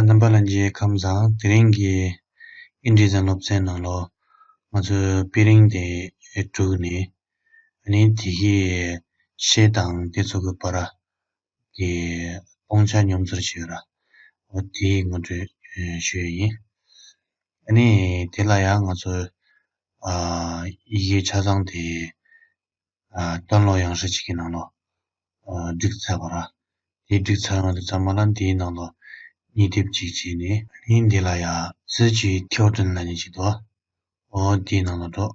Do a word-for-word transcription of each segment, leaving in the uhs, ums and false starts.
རྣམ་པ་ལྷན་རྒྱས་ཁམས་བཟང་། དེ་རིང་གི་ཨིན་ཇི་ཡི་སློབ་ཚན་ནང་ལོགས་ང་ཚོས་དཔེ་རིང་དེ་དྲུག་ནས། ཨ་ནི་དེ་གི་ཤད་དང་དེ་ཚོ་གི་བར་གྱི་སྟོང་ཆ་སྙོམས་ཚོར་བྱས་ཡོད་ར། འོ་དེ་ངོ་སྤྲོད་ཞུ་ཡས་ཡིན། ཨ་ནི་དེ་ལ་ཡང་ང་ཚོས་ཨ་ཡི་གེ་ཆ་ཚང་དེ་ཨ་སྟོན་ལོག་ཡང་ཧྲི་གཅིག་གི་ནང་ལོགས་ཨ་བསྒྲིགས་ཚར་བ་ར། དེ་བསྒྲིགས་ཚར་ཡོང་དུས་ཙམ་པ་ལ་དེའི་ནང་ལོགས་གཉིས་དེབ་ཅིག་བྱས་ནས། ཨ་ནི་འདི་ལ་ཡ་ཙི་ཅི་ཐེའོ་ཏྲིན་ལབ་མཁན་ཅིག་འདུག་འོ་དེའི་ནང་ལོགས་འགྲོ།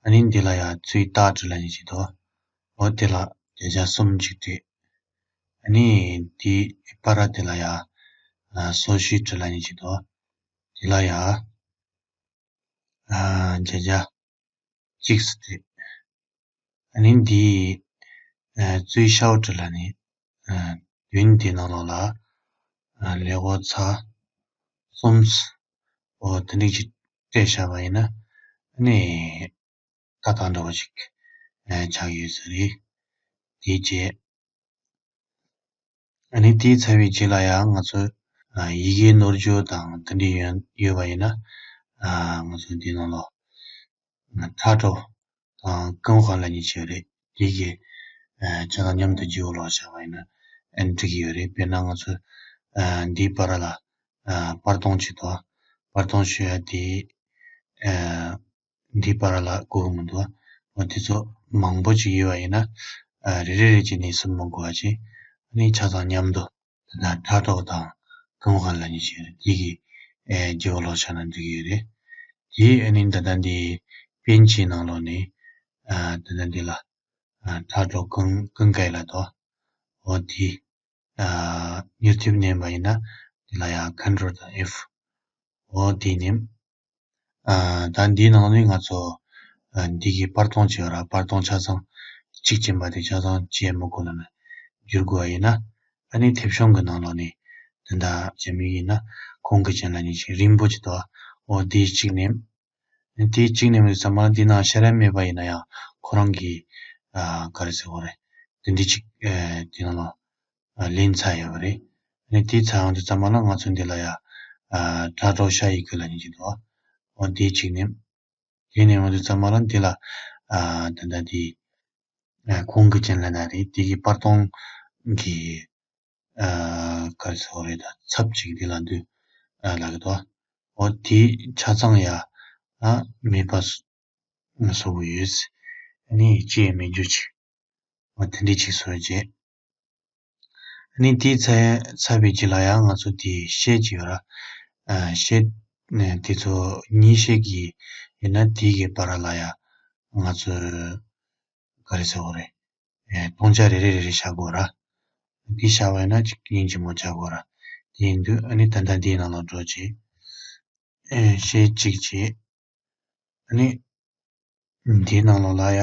ཨ་ནི་འདི་ལ་ཡ་ཙུའི་ཏཱ་ཀྲི་ལབ་མཁན་ཅིག་འདུག་འོ་དེ་ལ་བརྒྱ་ཆ་གསུམ་ཅིག་སྤྲད། ཨ་ནི་དེའི་བར་དེ་ལ་ཡ་ཨ་སོ་ཤི་ཀྲི་ལབ་མཁན་ཅིག་འདུག་དེ་ལ་ཡ་ཨ་བརྒྱ་ཆ་གཅིག་སྤྲད། ཨ་ནི་འདི་ཨ་ཙུའི་ཤའོ་ཀྲི་ལབ་མཁན། ཨ་དུས་ཡུན་དེའི་ནང་ལོགས་ལ་ཨ་ཀླད་ཀོར་ཚར་གསུམ། འོ་དེ་འདྲ་ཅིག་སྤྲད་བཞག་པ་ཡིན་ན། ཨ་ནི་ཏག་ཏག་འདྲ་བོ་ཅིག་ཨ་ཆགས་ཡོད་ས་རེད། དེ་རྗེས། ཨ་ནི་དེའི་ཚར་བའི་རྗེས་ལ་ཡང་ང་ཚོ་ཨ་ཡི་གེ་ནོར་འགྱོ་དང་དེ་འདྲ་ཡོད་ཡོད་པ་ཡིན་ན། ཨ་ང་ཚོ་འདི་ནང་ལོགས་ཁྲ་ཀྲོ་དང་ཀུན་དབང་ལབ་མཁན་ཅིག་ཡོད་རེད། དེ་གི་ཨ་ཆ་ཚང་མཉམ་དུ་བརྗེ་པོ་ལོག་བཞག་པ་ཡིན་ན་ཨ་འགྲིག་གི་ཡོད་རེད། དཔེར་ན་ང་ཚོ་ཨ་འདིའི་བར་ལ་ཨ་པར་སྟོང་ཅིག་འདུག་པར་སྟོང་ཞུ་ཡ་དེ་ཨ་འདིའི་བར་ལ་དགོས་ཀྱི་མི་འདུག་འོ་དེ་ཚོ་མང་པོ་ཅིག་ཡོད་པ་ཡིན་ན། ཨ་རེ་རེ་རེ་བྱས་ནས་སུབ་མི་དགོས་པ་བྱས། ཨ་ནི་ཆ་ཚང་མཉམ་དུ་ད་ལྟ་ཁྲ་ཀྲོ་དང་ཀུན་དབང་ལབ་མཁན་ཅིག་ཡོད་རེད། དེ་གི་ཨེ་བརྗེ་པོ་ལོག་བཞག་ན་འགྲིག་གི་ཡོད་རེད། དེ་ཨ་ནི་ད་ལྟ་འདི་པིན་ཅིའི་ནང་ལོགས་ནས་ཨ་ད་ལྟ་འདི་ལ་ཨ་ཁྲ་ཀྲོ་ཀུན་ཀུན་དགའི་ལབ་འདུག་འོ་དེ་ཨ་མྱུར་མཐེབ་མནན་པ་ཡིན་ན་དེ་ལ་ཡང་ཁོན་ཊོལ་དང་ཨེཕ། འོ་དེ་མནན། ཨ་ད་འདིའི་ནང་ནས་ང་ཚོ་ཨ་འདི་གི་པར་སྟོང་ཅིག་ཡོད་ར། པར་སྟོང་ཆ་ཚང་གཅིག་ཅན་པ་དེ་ཆ་ཚང་བརྗེ་མི་དགོས་ལབ་ན་བསྒྱུར་དགོས་པ་ཡིན་ན། ཨ་ནི་མཐེབ་གཞོང་གི་ནང་ལོགས་ནས་དེ་འདྲ་བྱེད་མི་ཡིན་ན། གོང་གི་ཅན་ལབ་མཁན་ཅིག་རིང་པོ་ཅིག་འདུག་འོ་དེ་གཅིག་མནན། དེ་གཅིག་མནན་པའི་ཙམ་པ་འདི་ནང་ཤར་ར་མེད་པ་ཡིན་ན་ཡང་ཁོ་རང་གིས་ཨ་ག་རེ་ཟེར་དགོས་རེད། དེ་འདྲ་ཅིག་ཨ་དེ་ནང་ལ་ཨ་ལེན་ཚར་ཡོད་པ་རེད། ཨ་ནི་དེ་ཚར་ཡོང་དུས་ཙམ་པ་ལ་ང་ཚོ་འདི་ལ་ཡ་ཨ་ཁྲ་ཀྲོ་ཤ་ཡི་གུ་ལབ་མཁན་ཅིག་འདུག་འོ་དེ་གཅིག་མནན། དེ་མནན་ཡོང་དུས་ཙམ་པ་ལ་འདི་ལ་ཨ་ད་ལྟ་དེ་ཨ་གོང་གི་ཅན་ལབ་ན་རེད། དེ་གི་པར་སྟོང་གི་ཨ་ག་རེ་ཟེར་དགོས་རེད། ད་ཚབ་ཅིག་འདི་ལ་འདུག་ཨ་ལབ་ཀྱི་འདུག་འོ་དེ་ཆ་ཚང་ཡ་ཨ་མེད་པ་བཟོ་དགོས་ཡོད། ཨ་ནི་ཅི་ཡང་མེད་རྒྱུ་ཅིག་འོ་དེ་འདྲ་ཅིག་བཟོས་རྗེས། ཨ་ནི་དེ་ཚར་ཚར་བའི་རྗེས་ལ་ཡང་ང་ཚོ་དེ་ཤད་ཅིག་ཡོད་ར། ཨ་ཤད་ནས་དེ་ཚོ་ཉིས་ཤད་ཀྱི་ཡིན་ན་དེ་གི་བར་ལ་ཡ་ང་ཚོ་ག་རེ་ཟེར་དགོས་རེད། ཨེ་སྟོང་ཆ་རེ་རེ་རེ་རེ་བཞག་དགོས་ར། དེ་བཞག་པ་ཡིན་ན་གཅིག་ཡིན་གཅིག་མ་ཆགས་དགོས་ར། དེ་ཡིན་དུས་ཨ་ནི་ད་ལྟ་འདིའི་ནང་ལ་འགྲོ་བྱེད། ཨེ་ཤད་གཅིག་བྱེད། ཨ་ནི་འདིའི་ནང་ལོགས་ལ་ཡ་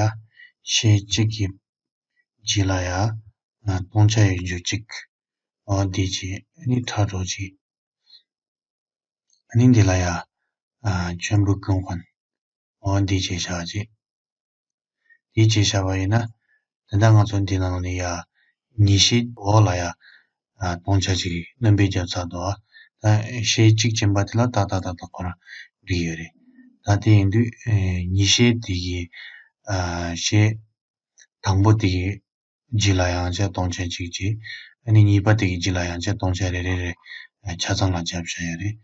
ཤད་གཅིག་གི་རྗེས་ལ་ཡ་ཨ་སྟོང་ཆ་ཡོད་རྒྱུ་གཅིག་འོ་དེ་བྱེད། ཨ་ནི་ཁྲ་ཀྲོ་བྱེད། ཨ་ནི་འདི་ལ་ཡ་ཨ་ཆོན་པོ་ཀུན་དབང་འོ་འདི་བྱས་བཞག་བྱེད། དེ་བྱས་བཞག་པ་ཡིན་ན། ད་ལྟ་ང་ཚོ་འདི་ནང་ནས་ཡ་ཉིས་ཤད་འོག་ལ་ཡ་ཨ་སྟོང་ཆ་གཅིག་སྣོན་པ་བརྒྱབ་ཚར་འདུག་ད་ཤད་གཅིག་ཅན་པ་དེ་ལ་ཏག་ཏག་ཏག་ཏག་ཁོ་རང་འགྲིག་ཡོད་རེད། ད་དེ་ཡིན་དུས་ཨེ་ཉིས་ཤད་དེ་གི་ཨ་ཤད་དང་པོ་དེ་གི་རྗེས་ལ་ཡང་བསྐྱར་སྟོང་ཆ་གཅིག་བྱེད། ཨ་ནི་གཉིས་པ་དེ་གི་རྗེས་ལ་ཡང་བསྐྱར་སྟོང་ཆ་རེ་རེ་རེ་ཨ་ཆ་ཚང་ལ་བརྒྱབ་བཞག་ཡོད་རེད།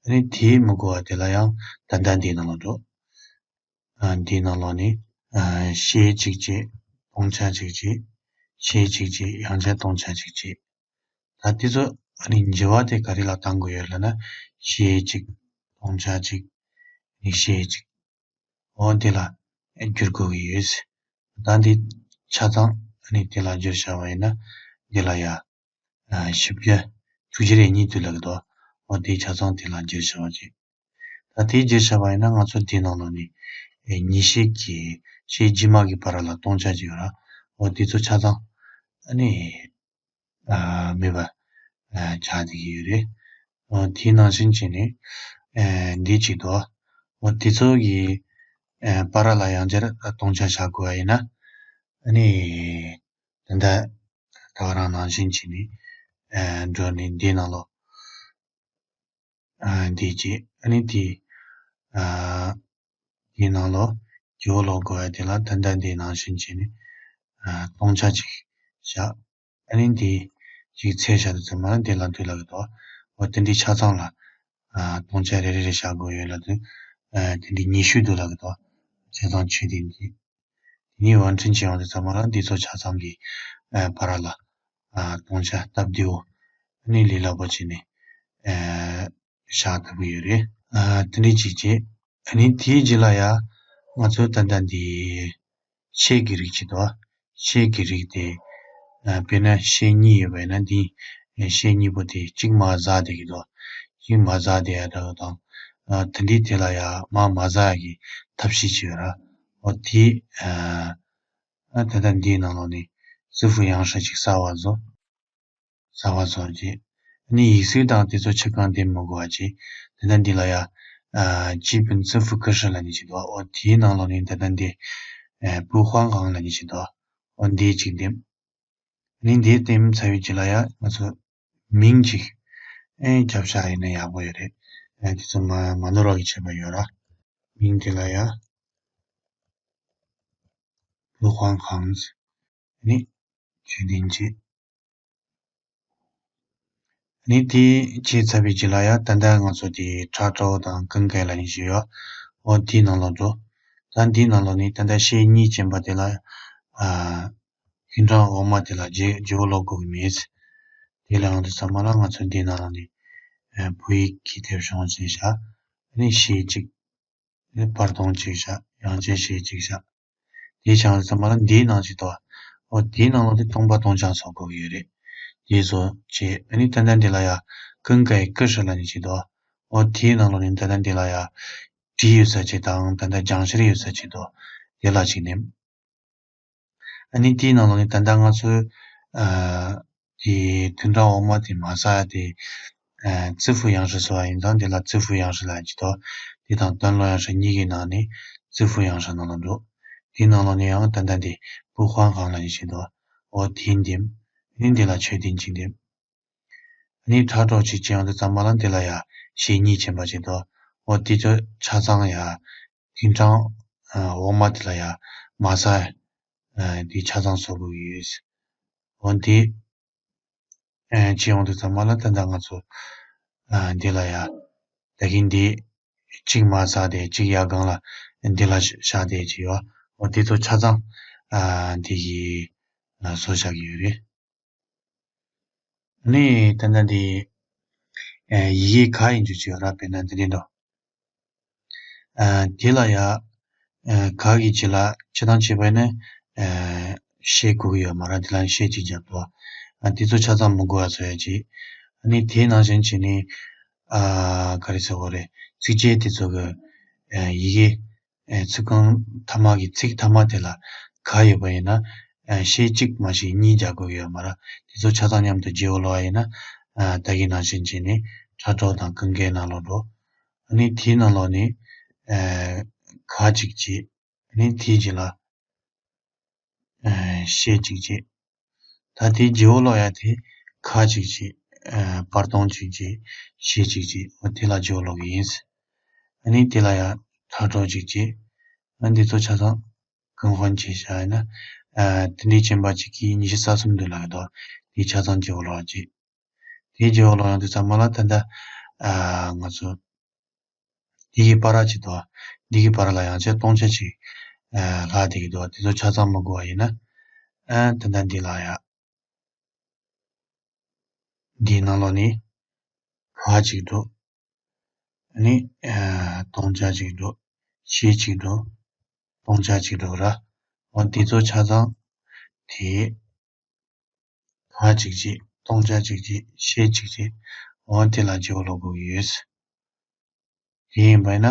ཨ་ནི་དེ་མི་དགོས་པ་དེ་ལ་ཡང་ད་ལྟ་འདིའི་ནང་ལ་འགྲོ། ཨ་འདིའི་ནང་ལོགས་ནས་ཨ་ཤད་གཅིག་བྱེད། སྟོང་ཆ་གཅིག་བྱེད། ཤད་གཅིག་བྱེད། ཡང་བསྐྱར་སྟོང་ཆ་གཅིག་བྱེད། ད་དེ་ཚོ་ཨ་ནི་འགྱུར་བ་དེ་ག་རེ་ལ་བཏང་དགོས་ཡོད་ལབ་ན། ཤད་གཅིག་སྟོང་ཆ་གཅིག་ནི་ཤད་གཅིག་འོ་དེ་ལ་བསྒྱུར་དགོས་ཀྱི་ཡོད། ད་འདི་ཆ་ཚང་ཨ་ནི་དེ་ལ་བསྒྱུར་བཞག་པ་ཡིན་ན། འདི་ལ་ཡ་ཨ་བཞི་བརྒྱ་དྲུག་ཅུ་རེ་གཉིས་འདུག་ལབ་ཀྱི་འདུག་འོ་དེ་ཆ་ཚང་དེ་ལ་བསྒྱུར་བཞག་པ་བྱེད། ད་དེ་བརྗེས་བཞག་པ་ཡིན་ན་ང་ཚོ་དེའི་ནང་ལོགས་ནས་ཨེ་ཉིས་ཤད་ཀྱི་ཤད་རྗེས་མ་གི་བར་ལ་སྟོང་ཆ་ཅིག་ཡོད་ར། འོ་དེ་ཚོ་ཆ་ཚང་ཨ་ནི་ཨ་མེད་པ་ཨ་ཆགས་བསྡད་ཀྱི་ཡོད་རེད། འོ་དེའི་ནང་བཞིན་བྱས་ནས་ཨེ་འདི་གཅིག་འདུག་འོ་དེ་ཚོ་གི་ཨེ་བར་ལ་ཡང་བསྐྱར་སྟོང་ཆ་བཞག་དགོས་པ་ཡིན་ན། ཨ་ནི་ད་ལྟ་ད་ག་རང་ནང་བཞིན་བྱས་ནས་ཨེ་འགྲོ་ནས་འདིའི་ནང་ལོགས། ཨ་འདི་བྱས། ཨ་ནི་དེ་ཨ་དེའི་ནང་ལོགས་རྒྱལ་པོ་ལོག་དགོས་ཡ་དེ་ལ་ད་ལྟ་འདི་ནང་བཞིན་བྱས་ནས་ཨ་སྟོང་ཆ་གཅིག་བཞག་ཨ་ནི་འདི་གཅིག་ཚད་བཞག་དུས་ཙམ་པ་ལ་འདི་ལ་འདུག་ལབ་ཀྱི་འདུག་འོ་དེ་འདྲའི་ཆ་ཚང་ལ་ཨ་སྟོང་ཆ་རེ་རེ་རེ་བཞག་དགོས་ཡོད་ལབ་དུས་ཨ་དེ་འདྲའི་ཉི་ཤུ་འདུག་ལབ་ཀྱི་འདུག་ཆ་ཚང་ཆོས་ལྡན་གྱི། དེ་ནས་དབང་ཁྲིད་བྱེད་ཡོང་དུས་ཙམ་པ་ལ་འདི་ཚོ་ཆ་ཚང་གི་ཨ་བར་ལ་ཨ་སྟོང་ཆ་སྟབས་བདེ་བོ་ཨ་ནི་ལས་སླ་པོ་བྱས་ནས་ཨ་བཞག་ཐུབ་ཀྱི་ཡོད་རེད། ཨ་དེ་འདྲའི་བྱས་རྗེས་ཨ་ནི་དེའི་རྗེས་ལ་ཡ་ང་ཚོ་ད་ལྟ་འདི་ཤེལ་གྱི་རིགས་བྱེད་དོ། ཤེལ་གྱི་རིགས་དེ་ཨ་དཔེར་ན་ཤེལ་གཉིས་ཡོད་པ་ཡིན་ན་འདི་ཨ་ཤེལ་གཉིས་པོ་དེ་གཅིག་མར་ཟག་བསྡད་ཀྱི་འདུག་གཅིག་མར་ཟག་བསྡད་ཡ་འདྲ་བོ་དང་ཨ་དེ་འདྲའི་དེ་ལ་ཡ་མར་མ་ཟག་ཡ་གི་ཐབས་ཤེས་བྱེད་ཡོད་ར། འོ་དེ་ཨ་ཨ་ད་ལྟ་འདིའི་ནང་ལོགས་ནས་ཙི་ཧྥུ་ཡང་ཧྲི་ཅིག་གསར་པ་བཟོ། གསར་པ་བཟོ་རྗེས་ཨ་ནི་ཡིག་གཟུགས་དང་དེ་ཚོ་ཕྱི་རྐང་འདེམས་མི་དགོས་པ་བྱས། ད་ལྟ་འདི་ལ་ཡ་ཨ་基本字符格式ལབ་ནི་ཅིག་འདུག་འོ་དེའི་ནང་ལོགས་ནས་ད་ལྟ་འདི་ཨ་不换行ལབ་ནི་ཅིག་འདུག་འོ་འདི་གཅིག་འདེམས། ཨ་ནི་འདི་འདེམས་ཚར་བའི་རྗེས་ལ་ཡ་ང་ཚོ་མིང་ཅིག་ཨེ་རྒྱབ་བཞག་ཡིན་ན་ཡག་པོ་ཡོད་རེད། ཨེ་དེ་ཚོ་མ་མ་ནོར་བ་གི་བྱས་པ་ཡོད་ར། མིང་དེ་ལ་ཡ་不换行ནི་ཆོས་ལྡན་གྱི། ནི་དེ་བྱས་ཚར་བའི་རྗེས་ལ་ཡ་ད་ལྟ་ང་ཚོ་དེ་ཁྲ་ཁྲའོ་དང་ཀུན་དགའ་ལབ་ནི་ཞིག་ཡོད། འོ་དེའི་ནང་ལོགས་འགྲོ། ད་འདིའི་ནང་ལོགས་ནི་ད་ལྟ་ཤེལ་གཉིས་ཅན་པ་དེ་ལ་ཨ་ཐིན་ཀྲང་འོག་མ་དེ་ལ་རྗེ་རྗེ་བོ་ལོག་དགོས་ཀྱི་མེད། དེ་ལ་ཡང་དུ་ཚང་མ་ལ་ང་ཚོ་འདིའི་ནང་ལོགས་ནི་ཨ་བོད་ཡིག་གི་དེབ་གཞུང་ཅན་བཞག་ནི་ཤེལ་གཅིག་ནི་བར་སྟོང་གཅིག་བཞག་ཡང་ཅིན་ཤེལ་གཅིག་བཞག་དེའི་བྱང་ཙམ་པ་ལ་འདིའི་ནང་ཅིག་དོ། འོ་དེའི་ནང་ལོགས་དེ་སྟོང་པ་སྟོང་རྐྱང་བཟོ་དགོས་ཀྱི་ཡོད་རེད། དེ་བཟོ་བྱས་ཨ་ནི་ཏན་ཏན་འདི་ལ་ཡ་ཀུན་དགའ་ཡི་ཀུ་ཧྲི་ལབ་ནི་ཅིག་དོ། འོ་དེའི་ནང་ལོགས་ནི་ཏན་ཏན་འདི་ལ་ཡ་བྲིས་ཡོད་ས་ཅིག་དང་ཏན་ཏན་རྒྱང་ཤེལ་ཡོད་ས་ཅིག་དོ། དེ་ལ་ཅིག་ནེམ། ཨ་ནི་དེའི་ནང་ལོགས་ནི་ཏན་ཏན་ང་ཚོའི་ཨ་དེ་ཐིན་ཀྲང་འོག་མ་དེ་མ་ཟག་ཡ་དེ་ཨ་ཙི་ཧྥུ་ཡང་ཧྲི་ཟེར་བ་ཡིན་ཙང་དེ་ལ་ཙི་ཧྥུ་ཡང་ཧྲི་ལབ་ཀྱི་འདུག་དེ་དང་ཏན་ལོ་ཡང་ཧྲི་གཉིས་ཀྱི་ནང་ནས་ཙི་ཧྥུ་ཡང་ཧྲི་ནང་ལ་འགྲོ། དེའི་ནང་ལོགས་ནས་ཡང་ཏན་ཏན་དེ་不换行ལབ་ཀྱི་འདུག་འོ་དེ་འདེམས། ཨ་ནི་དེ་ལ་ཆོས་ལྡན་གཅིག་འདེམས། ཨ་ནི་ཁྲ་ཁྲའོ་གཅིག་བྱས་ཡོང་དུས་ཙམ་པ་ལ་དེ་ལ་ཡ་ཤེལ་གཉིས་ཅན་པ་ཅིག་འདུག་འོ་དེ་ཚོ་ཆ་ཚང་ཡ་ཐིན་ཀྲང་ཨ་འོག་མ་དེ་ལ་ཡ་མ་ཟག་ཡ་དེ་ཆ་ཚང་བཟོ་དགོས་ཡོད། འོ་དེ་ཨ་བྱས་ཡོང་དུས་ཙམ་པ་ལ་ད་ལྟ་ང་ཚོ་ཨ་འདི་ལ་ཡ་ད་གིན་འདི་གཅིག་མ་ཟག་དེ་གཅིག་ཡར་སྒང་ལ་འདི་ལ་བཞག་བསྡད་ཀྱི་ཡོད། འོ་དེ་ཚོ་ཆ་ཚང་ཨ་འདི་གི་ཨ་བཟོ་བཞག་གི་ཡོད་རེད། ནི་ད་ལྟ་འདི་ཨ་ཡི་གེ་ག་ཡིན་རྒྱུ་ཅིག་ཡོད་ར། དཔེར་ན་འདི་འདྲ་འདུག་ཨ་དེ་ལ་ཡ་ཨ་ག་གི་རྗེས་ལ་སྤྱིར་བཏང་བྱས་པ་ཡིན་ན་ཨ་ཤེལ་དགོས་ཀྱི་ཡོད་མ་རེད། དེ་ལ་ཤེལ་གཅིག་བརྒྱབ་འདུག་ཨ་དེ་ཚོ་ཆ་ཚང་མི་དགོས་པ་བཟོ་ཡ་ཅིག་ཨ་ནི་དེ་ནང་བཞིན་བྱས་ནས་ཨ་ག་རེ་ཟེར་དགོས་རེད། ཚིགས་བཅད་དེ་ཚོ་གི་ཨ་ཡི་གེ་ཨ་ཚིག་རྐང་ཐ་མ་གི་ཚིག་ཐ་མ་དེ་ལ་ག་ཡོད་པ་ཡིན་ན་ཨ་ཤེལ་གཅིག་མ་གཏོགས་གཉིས་རྒྱག་དགོས་ཀྱི་ཡོད་མ་རེད། དེ་ཚོ་ཆ་ཚང་མཉམ་དུ་རྗེ་བོ་ལོག་ཡིན་ན་ཨ་ད་གིན་ནང་བཞིན་བྱས་ནས་ཁྲ་ཁྲའོ་དང་ཀུན་དགའི་ནང་ལོགས་འགྲོ། ཨ་ནི་དེའི་ནང་ལོགས་ནས་ཨ་ག་གཅིག་བྱས། ཨ་ནི་དེའི་རྗེས་ལ་ཨ་ཤེལ་གཅིག་བྱས། ད་དེའི་རྗེ་བོ་ལོག་ཡ་དེ་ག་གཅིག་བྱས། ཨ་བར་སྟོང་གཅིག་བྱས། ཤེལ་གཅིག་བྱས། འོ་དེ་ལ་རྗེ་བོ་ལོག་གི་ཡིན། ཨ་ནི་དེ་ལ་ཡ་ཁྲ་ཁྲའོ་གཅིག་བྱས། ཨ་འདི་ཚོ་ཆ་ཚང་ཀུན་དགའ་བྱས་བཞག་ཡིན་ན་ཨ་དེ་འདྲའི་ཅན་པ་གཅིག་གིས་ཉི་ཤུ་རྩ་གསུམ་འདུག་ལབ་ཀྱི་འདུག་དེ་ཆ་ཚང་རྗེ་བོ་ལོག་བྱས། དེའི་རྗེས་ལ་ཡང་དེ་ཚང་མ་ལ་ད་ལྟ་ཨ་ང་ཚོ་འདི་གི་བར་ཅིག་འདུག་འདི་གི་བར་ལ་ཡང་ཆེ་སྟོང་ཆ་ཅིག་ཨ་ལྷག་བསྡད་ཀྱི་འདུག་དེ་ཚོ་ཆ་ཚང་མི་དགོས་པ་ཡིན་ན་ཨ་ད་ལྟ་འདི་ལ་ཡ་འདིའི་ནང་ལོགས་ནས་ག་གཅིག་འགྲོ། ཨ་ནི་ཨ་སྟོང་ཆ་གཅིག་འགྲོ། ཤེལ་གཅིག་འགྲོ། སྟོང་ཆ་གཅིག་འགྲོ་ར། འོ་དེ་ཚོ་ཆ་ཚང་དེ་ག་གཅིག་བྱས། སྟོང་ཆ་གཅིག་བྱས། ཤེལ་གཅིག་བྱས། འོ་དེ་ལ་རྗེ་བོ་ལོག་དགོས་ཀྱི་ཡོད། དེ་ཡིན་པ་ཡིན་ན་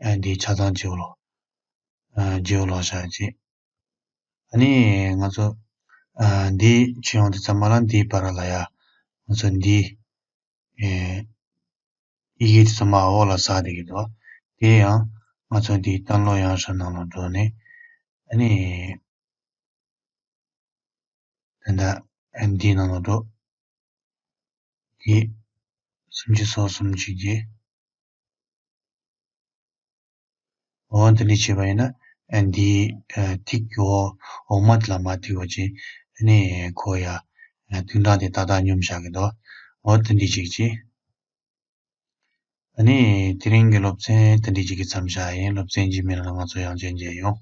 ཨ་འདི་ཆ་ཚང་རྗེ་བོ་ལོག་ཨ་རྗེ་བོ་ལོག་བཞག་བྱས། ཨ་ནི་ང་ཚོ་ཨ་འདི་བྱེད་ཡོང་དུས་ཙམ་པ་ལ་འདིའི་བར་ལ་ཡ་ང་ཚོ་འདི་ཨེ་ཡི་གེ་དེ་ཚོ་མར་འོག་ལ་ཟག་བསྡད་ཀྱི་འདུག་དེ་ཡང་ང་ཚོ་འདི་ཏན་ལོ་ཡང་ཧྲི་ནང་ལ་འགྲོ་ནས་ཨ་ནི་ད་ལྟ་ཨ་འདིའི་ནང་ལ་འགྲོ། འདི་སུམ་ཅུ་སོ་གསུམ་བྱས་རྗེས། འོ་དེ་འདྲ་བྱས་པ་ཡིན་ན་ཨ་འདིའི་ཨ་ཐིག་གི་འོག་འོག་མ་དེ་ལ་མར་ཐིག་པ་ཅིག་ཨ་ནི་ཁོ་ཡ་ཨ་དུང་སྒྲ་དེ་ཏག་ཏག་སྙོམས་བཞག་གི་འདུག་འོ་དེ་འདྲ་ཅིག་བྱས། ཨ་ནི་དེ་རིང་གི་སློབ་ཚན་དེ་འདྲ་ཅིག་གིས་མཚམས་བཞག་ཡིན། སློབ་ཚན་རྗེས་མའི་ནང་ང་ཚོ་ཡང་བསྐྱར་མཇལ་ཡོང་།